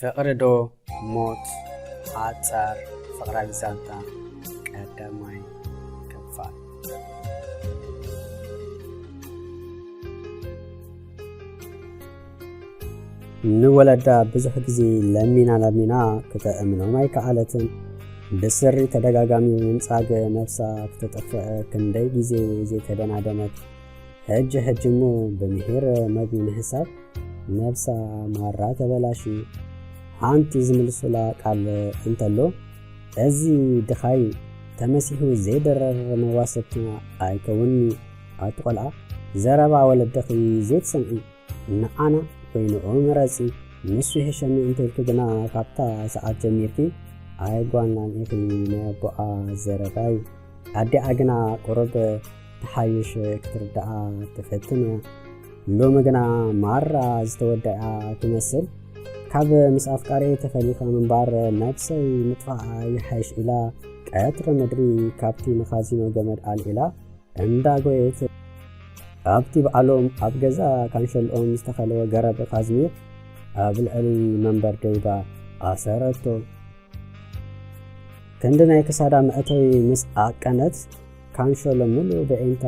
ፍቕሪ ዶ ሞት? ሓጻር ፍቕራዊ ዛንታ ቀዳማይ ክፋል። ንወለዳ ብዙሕ ግዜ ለሚና ለሚና ክተእምኖም ኣይከኣለትን። ብስሪ ተደጋጋሚ ምንጻግ ነብሳ ክተጠፍእ ክንደይ ግዜ ዘይተደናደነት። ሕጂ ሕጂ እሞ ብምሂር መግቢ ምሕሳብ ነብሳ ማራ ተበላሽዩ። ሓንቲ ዝምልሱላ ቃል እንተሎ፣ እዚ ድኻይ ተመሲሑ ዘይደረር መዋሰብትና ኣይከውን'ዩ። ኣቲ ቆልዓ፣ ዘረባ ወለድኺ ዘይትሰምዒ፣ ንዓና ወይ ንኡ ምረጺ፣ ንሱ ይሕሸኒ እንተልኪ ግና ካብታ ሰዓት ጀሚርኪ ኣይጓልናን ኢኺ። ናይ ኣቦኣ ዘረባ'ዩ። ኣዲኣ ግና ቁሩብ ትሓይሽ ክትርድኣ ትፈትን እያ። ሎሚ ግና ማራ ዝተወደኣ ትመስል። ካብ ምስ ኣፍቃሪኣ ተፈሊኻ ምንባር ነብሰይ ምጥፋእ ይሓይሽ ኢላ ቀትሪ ምድሪ ካብቲ መኻዚኖ ገመድ ኣልዒላ እንዳጎየት ኣብቲ ባዕሎም ኣብ ገዛ ካንሸልኦም ዝተኸለወ ገረብ ካዝሚር ኣብ ልዕሊ መንበር ደይባ ኣሰረቶ። ክንዲ ናይ ክሳዳ መእተዊ ምስ ዓቀነት፣ ካንሸሎ ምሉእ ብዒንታ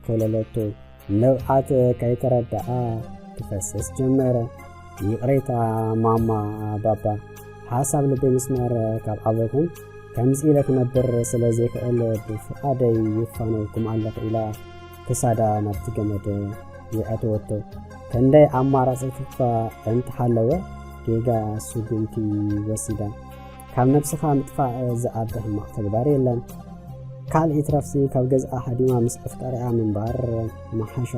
ኮለለቶ። ንብዓት ከይተረድኣ ክፈስስ ጀመረ። ይቕሬታ ማማ ባባ፣ ሓሳብ ልበይ ምስማር ካብ ዓበኹም፣ ከምዚ ኢለ ክነብር ስለ ዘይክእል ብፍቓደይ ይፋነውኩም ኣለኹ ኢላ ክሳዳ ናብቲ ገመድ የእተወቶ። ክንደይ ኣማራጺታት እኳ እንተሃለወ፣ ጌጋ ስጉምቲ ወሲዳ። ካብ ነብስኻ ምጥፋእ ዝኣቢ ሕማቕ ተግባር የለን። ካልእ ይትረፍሲ ካብ ገዝኣ ሃዲማ ምስ ኣፍቃሪኣ ምንባር ምሓሻ።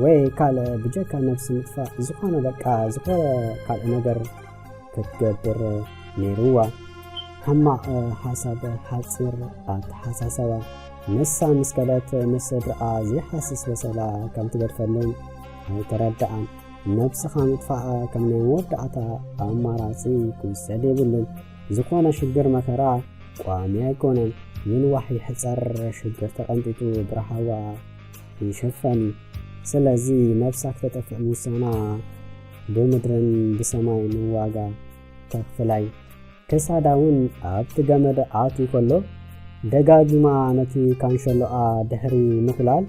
ወይ ካልእ ብጀካ ነብሲ ምጥፋእ ዝኾነ በቃ ዝኾነ ካልእ ነገር ክትገብር ነይርዋ። ሕማቕ ሓሳብ፣ ሓጺር ኣተሓሳሰባ። ንሳ ምስ ከደት ምስ ስድራኣ ዘይሃስስ በሰላ ከም ትገድፈሎም ኣይተረድኣን። ነብስኻ ምጥፋእ ከም ናይ መወዳእታ ኣማራጺ ክውሰድ የብሉን። ዝኾነ ሽግር መከራ ቋሚ ኣይኮነን። ይንዋሕ ይሕጸር ሽግር ተቐንጢጡ ብርሃዋ ይሽፈን እዩ። ስለዚ ነብሳ ክተጠፍእ ምውሳና ብምድርን ብሰማይን ዋጋ ከኽፍላ እዩ። ክሳዳ እውን ኣብቲ ገመድ ኣትዩ ከሎ ደጋጊማ ነቲ ካንሸሎኣ ድሕሪ ምኹላል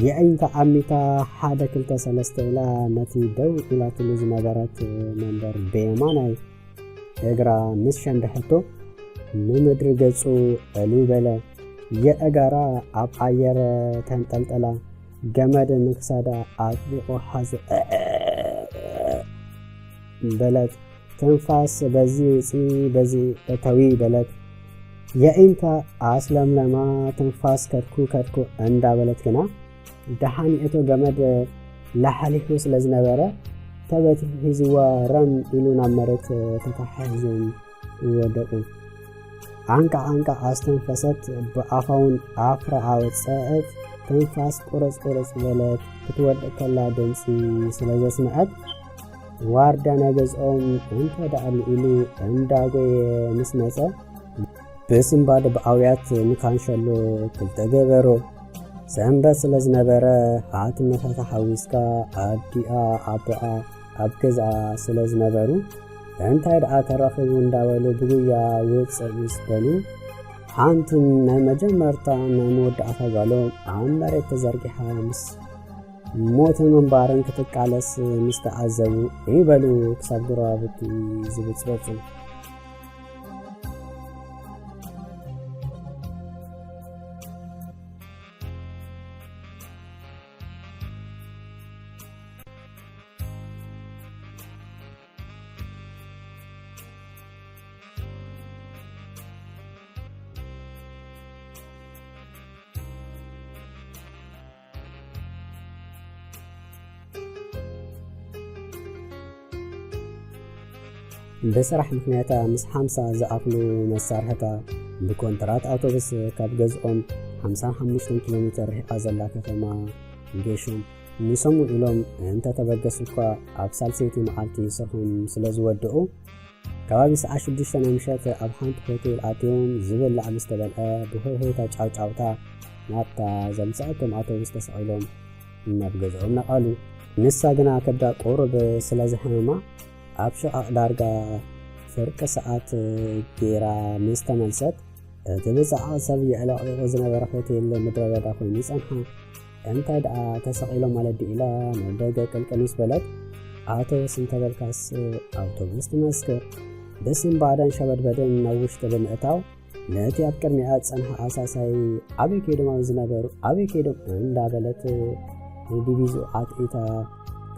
የዒንታ ኣሚታ ሓደ ክልተ ሰለስተ ኢላ ነቲ ደው ኢላትሉ ዝነበረት መንበር ብየማናይ እግራ ምስ ሸንደሐቶ ንምድሪ ገጹ ዕልው በለ። የእጋራ ኣብ ኣየር ተንጠልጠላ። ገመድ ንክሳዳ ኣጥቢቑ ሓዘ። በለት። ትንፋስ በዚ ውፂ በዚ እተዊ በለት። የዒንታ ኣስለምለማ። ትንፋስ ከድኩ ከድኩ እንዳበለት ግና ደሓን እቶ ገመድ ላሕሊሑ ስለ ዝነበረ ተበቲሑ ሒዝዋ ረም ኢሉ ናብ መሬት ተታሒዞም ወደቁ። ዓንቃ ዓንቃ ኣስተንፈሰት፣ ብኣፋውን ኣፍራ ኣወፀአት። ትንፋስ ቁርፅ ቁርፅ በለት። ክትወድቅ ከላ ድምፂ ስለ ዘስምዐት ዋርዳ ናይ ገዝኦም እንተ ደኣ ኢሉ እንዳጎየ ምስ መጸ፣ ብስንባደ ብኣውያት ንካንሸሎ ክልተ ገበሮ። ሰንበት ስለ ዝነበረ ሃትነታ ተሓዊስካ ኣዲኣ ኣቦኣ ኣብ ገዝኣ ስለ ዝነበሩ፣ እንታይ ደኣ ተረኺቡ እንዳበሉ ብጉያ ውጽእ ምስ በሉ፣ ሓንቲ ናይ መጀመርታ ናይ መወዳእታ ጓሎም ኣብ መሬት ተዘርጊሓ ምስ ሞትን ምንባርን ክትቃለስ ምስ ተዓዘቡ፣ ይበሉ ክሳብ ጎረባብቲ ዝብጽበጹ። ብስራሕ ምኽንያታ ምስ ሓምሳ ዝኣኽሉ መሳርሕታ ብኮንትራት ኣውቶቡስ ካብ ገዝኦም ሓምሳን ሓሙሽተን ኪሎ ሜትር ርሒቓ ዘላ ከተማ ጌሾም ንሰሙ ኢሎም እንተተበገሱ እኳ ኣብ ሳልሰይቲ መዓልቲ ስርሖም ስለ ዝወድኡ ከባቢ ሰዓት ሽዱሽተ ናይ ምሸት ኣብ ሓንቲ ሆቴል ኣትዮም ዝብላዕ ምስ ተበልዐ ብሆይሆይታ ጫውጫውታ ናብታ ዘምጽኣቶም ኣውቶቡስ ተሰቒሎም ናብ ገዝኦም ነቐሉ። ንሳ ግና ከብዳ ቁሩብ ስለ ዝሓመማ ኣብ ሽቓቕ ዳርጋ ፍርቂ ሰዓት ጌራ ምስ ተመልሰት፣ እቲ ብጻዕቕ ሰብ የዕለቕሊቑ ዝነበረ ሆቴል ምድረ በዳ ኮይኑ ይጸንሓ። እንታይ ደኣ ተሰቒሎም ማለት ድዩ ኢላ ናብ ደገ ቅልቅል ምስ በለት፣ ኣውቶቡስ እንተበልካስ ኣውቶቡስ ትመስክር። ብስንባደን ሸበድበድን ናብ ውሽጢ ብምእታው፣ ነቲ ኣብ ቅድሚኣ ዝጸንሐ ኣሳሳይ፣ "ኣበይ ከይዶም ኣብዚ ነበሩ? ኣበይ ከይዶም?" እንዳበለት ንዲቪዝኡ ዓጥዒታ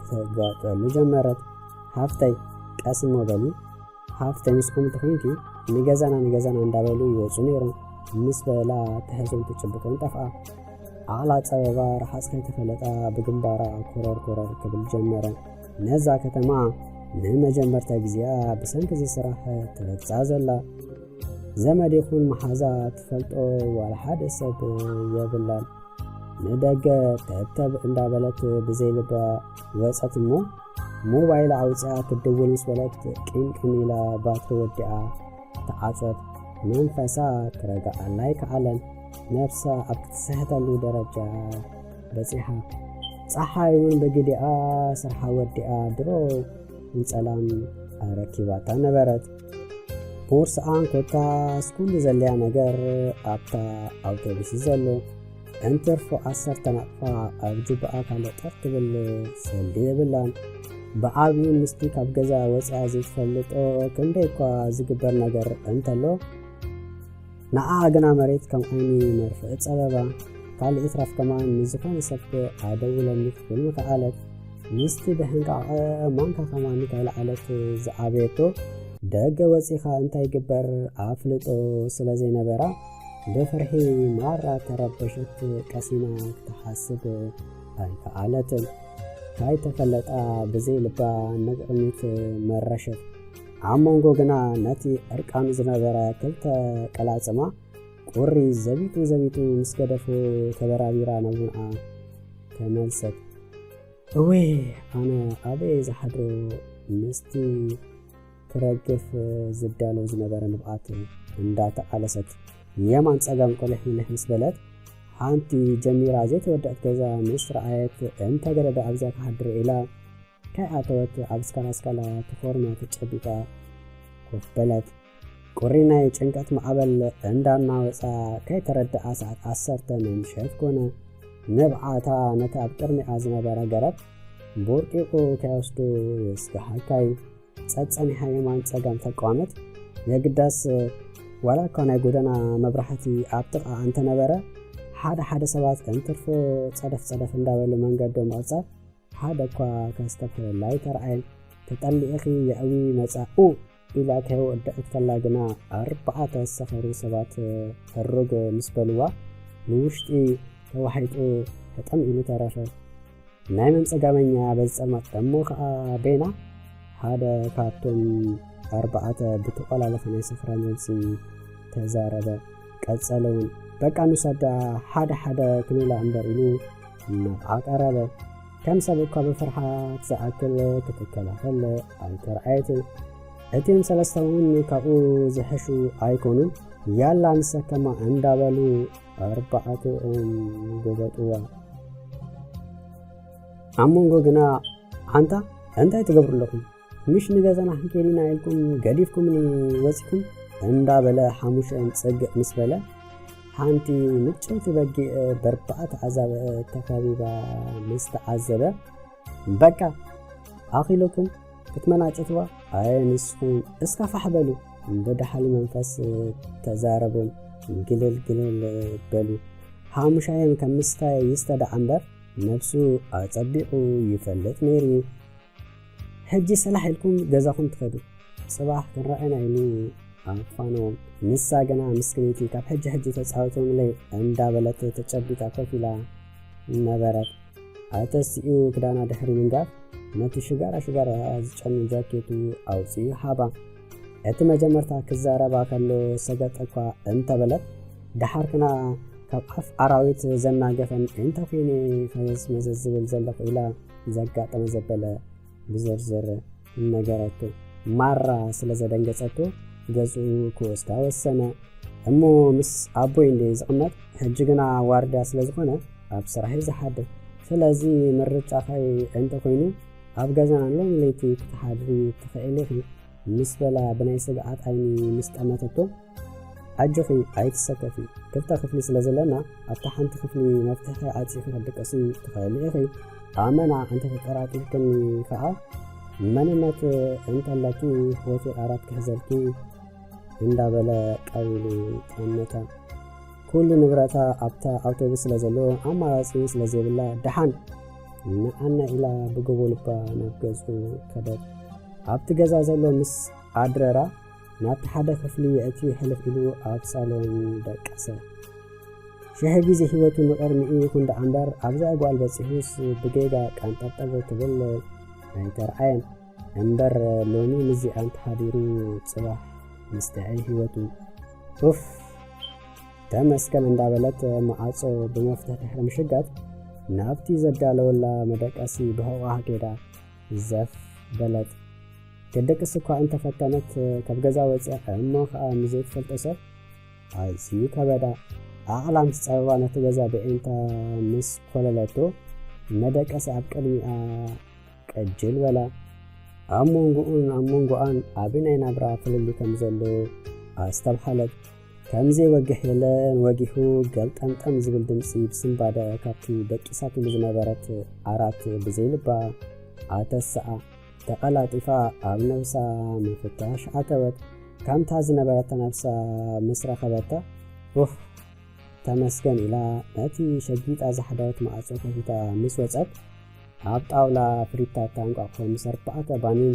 ክተጋጠሉ ጀመረት። "ሃፍተይ፣ ቀስ እሞ በሊ። ሃፍተይ፣ ምስኹም እንተኾይንኪ ንገዛና፣ ንገዛና እንዳበሉ ይወጹ ነይሮም" ምስ በላ ትሕዞን ትጭብጦን ጠፍኣ። ዓቕላ ጸበባ ረሓጽ ከይተፈለጣ ብግንባራ ኮረር ኮረር ክብል ጀመረ። ነዛ ከተማ ንመጀመርታ ግዜኣ ብሰንኪ እዚ ስራሕ ትረግጻ ዘላ። ዘመድ ይኹን መሓዛ ትፈልጦ ዋላ ሓደ ሰብ የብላን። ንደገ ተብተብ እንዳበለት ብዘይልባ ወጸት እሞ፣ ሞባይላ ኣውጺኣ ክትድውል ምስ በለት፣ ቂምቅም ኢላ ባትሪ ወዲኣ ተዓጽወት። መንፈሳ ክረግኣላ ኣይከኣለን። ነብሳ ኣብ ክትስሕተሉ ደረጃ በጺሓ። ጸሓይ እውን ብግዲኣ ስርሓ ወዲኣ ድሮ ንጸላም ኣረኪባታ ነበረት። ቦርስኣን ኮታስ ኩሉ ዘድልያ ነገር ኣብታ ኣውቶቡስ እዩ ዘሎ። እንትርፎ ዓሰርተ ናቕፋ ኣብ ጁባኣ ካልእ ጠር ትብል ሰልዲ የብላን። ብዓብዩ ምስቲ ካብ ገዛ ወጺኣ ዘይትፈልጦ ክንደይ እኳ ዝግበር ነገር እንተሎ፣ ንዓኣ ግና መሬት ከም ዓይኒ መርፍእ ጸበባ። ካልእ ይትረፍ ከማን ንዝኾነ ሰብ ኣደውለኒ ክትብል ምኸኣለት። ምስቲ ብሕንቃቐ ማንካ ከማን ከይለዓለት ዝዓበየቶ፣ ደገ ወጺኻ እንታይ ይግበር ኣፍልጦ ስለ ዘይነበራ፣ ብፍርሒ ማራ ተረበሸት። ቀሲና ክትሓስብ ኣይከኣለትን። ካይተፈለጣ ብዘይ ልባ ንቕድሚት መረሸት። ኣብ መንጎ ግና ነቲ ዕርቃኑ ዝነበረ ክልተ ቀላጽማ ቁሪ ዘቢጡ ዘቢጡ ምስ ገደፎ፣ ተበራቢራ ናብ ውንኣ ተመልሰት። እወ፣ ኣነ ኣበይ ዝሓድሮ ምስቲ ክረግፍ ዝዳሎ ዝነበረ ንብዓት እንዳተቓለሰት፣ የማን ጸጋም ቆሊሕ ምልሕ ምስ በለት፣ ሓንቲ ጀሚራ ዘይተወደአት ገዛ ምስ ረኣየት፣ እንተ ገለ ዶ ኣብዚኣ ክሓድር ኢላ፣ ከይኣተወት ኣብ ስካላ ስካላ ትኾርና ተጨቢጣ ኮፍ በለት። ቁሪ ናይ ጭንቀት ማዕበል እንዳናወጻ ከይተረድኣ ሰዓት ዓሰርተ ናይ ምሸት ኮነ። ንብዓታ ነቲ ኣብ ቅድሚኣ ዝነበረ ገረብ ቦርቂቑ ከይወስዶ የስግሓካ እዩ። ጸጸኒሓ የማን ጸጋም ተቋመት። የግዳስ ዋላ እኳ ናይ ጎደና መብራህቲ ኣብ ጥቓ እንተነበረ፣ ሓደ ሓደ ሰባት እንትርፎ ጸደፍ ጸደፍ እንዳበሉ መንገዶም ምቕጻል ሓደ እኳ ከስተብህለላ ኣይተረኣየን። ተጠሊእኺ የእዊ መጻኡ ኢላ ከይወደአት ከላ ግና ኣርባዕተ ዝሰኸሩ ሰባት ሕሩግ ምስ በልዋ ንውሽጢ ተዋሒጡ ሕጥም ኢሉ ተረፈ። ናይ መን ጸጋመኛ በዚ ጸልማት እሞ ኸኣ ቤና ሓደ ካብቶም ኣርባዕተ ብተቆላለፈ ናይ ሰኽራን ድምጺ ተዛረበ። ቀጸለ እውን፣ በቃ ንውሰዳ ሓደ ሓደ ክንብላ እምበር ኢሉ ናብኣ ቀረበ። ከም ሰብ እኳ ብፍርሓት ዝኣክል ክትከላኸል ኣይተረኣየትን። እቲኦም ሰለስተ እውን ካብኡ ዝሕሹ ኣይኮኑን። ያላ ንሰከማ እንዳበሉ ኣርባዕተኦም ጎበጥዋ። ኣብ መንጎ ግና፣ ኣንታ እንታይ ትገብሩ ኣለኹም? ምሽ ንገዛና ክንከይድ ኢና ኢልኩም ገዲፍኩምኒ ወጺኹም? እንዳበለ ሓሙሽኦም ጽግዕ ምስ በለ፣ ሓንቲ ምጭውቲ በጊዕ በርባዕተ ኣዛብእ ተኸቢባ ምስ ተዓዘበ፣ በቃ ኣኺለኩም ክትመናጨትዋ? ኣየ ንስኹም እስካ ፋሕ በሉ። ብደሓሊ መንፈስ ተዛረቦም ግልል ግልል በሉ። ሓሙሻዮም ከም ምስታይ ይስተ ደኣ እምበር ነብሱ ኣጸቢቑ ይፈልጥ ነይሩ እዩ። ሕጂ ሰላሕ ኢልኩም ገዛኹም ትኸዱ፣ ጽባሕ ክንረኣየና ኢሉ ኣፋነዎም። ንሳ ግና ምስክነይቲ ካብ ሕጂ ሕጂ ተጻወቶምለይ እንዳበለት ተጨቢጣ ኮፍ ኢላ ነበረት። ኣተሲኡ ክዳና ድሕሪ ምንጋፍ ነቲ ሽጋራ ሽጋራ ዝጨኑ ጃኬቱ ኣውጺኡ ሃባ። እቲ መጀመርታ ክዛረባ ከሎ ሰገጥ እኳ እንተበለት፣ ደሓር ግና ካብ ኣፍ ኣራዊት ዘናገፈን እንተ ኮይነ ፈዘዝ መዘዝ ዝብል ዘለኹ ኢላ ዘጋጠመ ዘበለ ብዝርዝር ነገረቶ። ማራ ስለ ዘደንገጸቶ ገዝኡ ክወስዳ ወሰነ። እሞ ምስ ኣቦይ እንደ ዝቕመጥ፣ ሕጂ ግና ዋርድያ ስለ ዝኾነ ኣብ ስራሕ እዩ ዝሓድር። ስለዚ ምርጫኸይ እንተኾይኑ ኣብ ገዛና ሎም ለይቲ ክትሓድሪ ትኽእሊ ኢኺ ምስ በላ ብናይ ስግኣት ዓይኒ ምስ ጠመተቶ፣ ኣጆኺ ኣይትሰከፊ፣ ክልተ ክፍሊ ስለ ዘለና ኣብታ ሓንቲ ክፍሊ መፍትሒ ዓፂኺ ክትድቅሲ ትኽእሊ ኢኺ። ኣመና እንተተጠራጢርክኒ ከዓ መንነት እንተለኪ ሆቴል ኣራት ክሕዘልኪ እንዳበለ ቃል ኢሉ ጠመተ። ኩሉ ንብረታ ኣብታ ኣውቶቡስ ስለ ዘሎ ኣማራፂ ስለ ዘይብላ ደሓን ንዓና ኢላ ብጎቦ ልባ ናብ ገዝኡ ከደት። ኣብቲ ገዛ ዘሎ ምስ ኣድረራ ናብቲ ሓደ ክፍሊ የእትዩ ሕልፍ ኢሉ ኣብ ሳሎን ደቀሰ። ሽሕ ግዜ ህይወቱ ንቕድሚኡ ይኹን ደኣ እምበር ኣብዛ ጓል በፂሑስ ብጌጋ ቀንጠብጠብ ትብል ኣይተርኣየን። እምበር ሎሚ ምስዚኣ እንተሓዲሩ ፅባሕ ምስተዐይ ህይወቱ ኡፍ ተመስገን እንዳበለት ማዓፆ ብመፍትሕ ድሕሪ ምሽጋት ናብቲ ዘዳለወላ መደቀሲ ብሕቑኣ ኬዳ ዘፍ በለት። ክትደቅስ እኳ እንተፈተነት ካብ ገዛ ወፂኣ እሞ ከዓ ንዘይትፈልጦ ሰብ ኣዝዩ ከበዳ። ኣቕላ ምስ ፀበባ ነቲ ገዛ ብዒንታ ምስ ኮለለቶ መደቀሲ ኣብ ቅድሚኣ ቅጅል በላ። ኣብ መንጎኡን ኣብ መንጎኣን ዓቢ ናይ ናብራ ፍልልይ ከም ዘሎ ኣስተብሃለት። ከም ዘይወግሕ የለን ወጊሑ ገልጠምጠም ዝብል ድምጺ ብስንባደ ካብቲ ደቂሳትሉ ዝነበረት ዓራት ብዘይልባ ኣተስኣ። ተቐላጢፋ ኣብ ነብሳ ምፍታሽ ኣተወት። ከምታ ዝነበረታ ነብሳ ምስ ረኸበታ፣ ኡፍ፣ ተመስገን ኢላ ነቲ ሸጊጣ ዝሓደረት ማዕጾ ከፊታ ምስ ወጸት፣ ኣብ ጣውላ ፍሪታታ እንቋቑሖ ምስ ኣርባዕተ ባኒን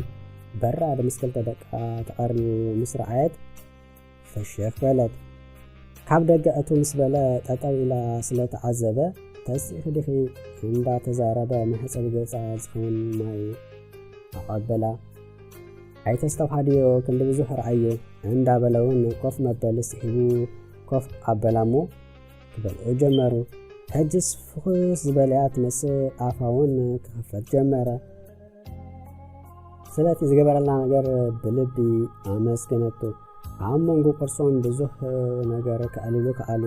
በራድ ምስ ክልተ ደቃ ተቐርዩ ምስ ረኣየት፣ ፍሽኽ በለት። ካብ ደገ እቱ ምስ በለ ጠጠው ኢላ ስለ ተዓዘበ፣ ተሲእኺ ዲኺ እንዳተዛረበ መሕጸቢ ገጻ ዝኸውን ማይ ኣቐበላ። ኣይተስተውሃድዮ ክንዲ ብዙሕ ረኣዮ እንዳበለ እውን ኮፍ መበሊ ስሒቡ ኮፍ ኣበላ እሞ ክበልዑ ጀመሩ። ሕጅስ ፍኹስ ዝበለያ ትመስል ኣፋ እውን ክኽፈት ጀመረ። ስለቲ ዝገበረላ ነገር ብልቢ ኣመስገነቱ። ኣብ መንጎ ቅርሶም ብዙሕ ነገር ከዕልሉ ከኣሉ።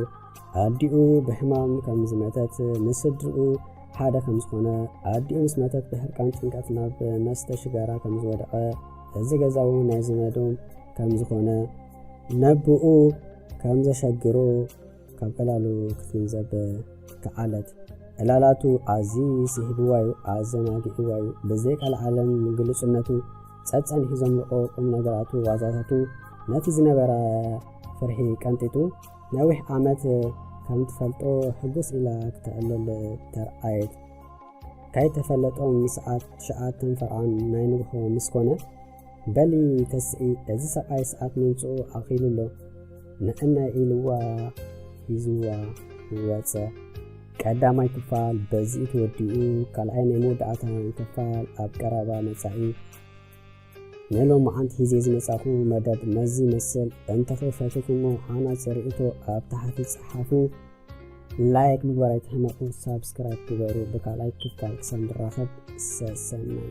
ኣዲኡ ብሕማም ከም ዝመተት፣ ንስድርኡ ሓደ ከም ዝኾነ፣ ኣዲኡ ምስ መተት ብሕርቃን ጭንቀት ናብ መስተ ሽጋራ ከም ዝወደቐ፣ እዚ ገዛ እውን ናይ ዘመዶም ከም ዝኾነ፣ ነብኡ ከም ዘሸግሩ ካብ ዕላሉ ክትግንዘብ ከኣለት። ዕላላቱ ኣዝዩ ስሒብዋ እዩ፣ ኣዘናጊዕዋ እዩ። ብዘይ ቃል ዓለም ግሉጽነቱ፣ ጸጸኒሑ ዘምልቖ ቁም ነገራቱ፣ ዋዛታቱ፣ ነቲ ዝነበራ ፍርሒ ቀንጢጡ፣ ነዊሕ ዓመት ከም ትፈልጦ ሕጉስ ኢላ ክተዕልል ተርኣየት። ከይተፈለጦም ሰዓት ትሽዓተን ፈርቓን ናይ ንግሆ ምስ ኮነ፣ በሊ ተስኢ፣ እዚ ሰብኣይ ሰዓት ምምጽኡ ኣኺሉ ኣሎ፣ ንዕናይ ኢልዋ ሒዝዋ ወጸ። ቀዳማይ ክፋል በዚኡ ተወዲኡ፣ ካልኣይ ናይ መወዳእታ ክፋል ኣብ ቀረባ መጻኢ። ንሎማዓንቲ ሒዘ ዝመጻኹ መደብ ነዚ ይመስል። እንተኸፈትኩሞ ሃናጺ ርእይቶ ኣብ ታሕቲ ጸሓፉ። ላይክ ምግባር ኣይትሕመቑ፣ ሳብስክራይብ ግበሩ። ብካልኣይ ክፋል ክሳብ ንራኸብ ሰሰናይ።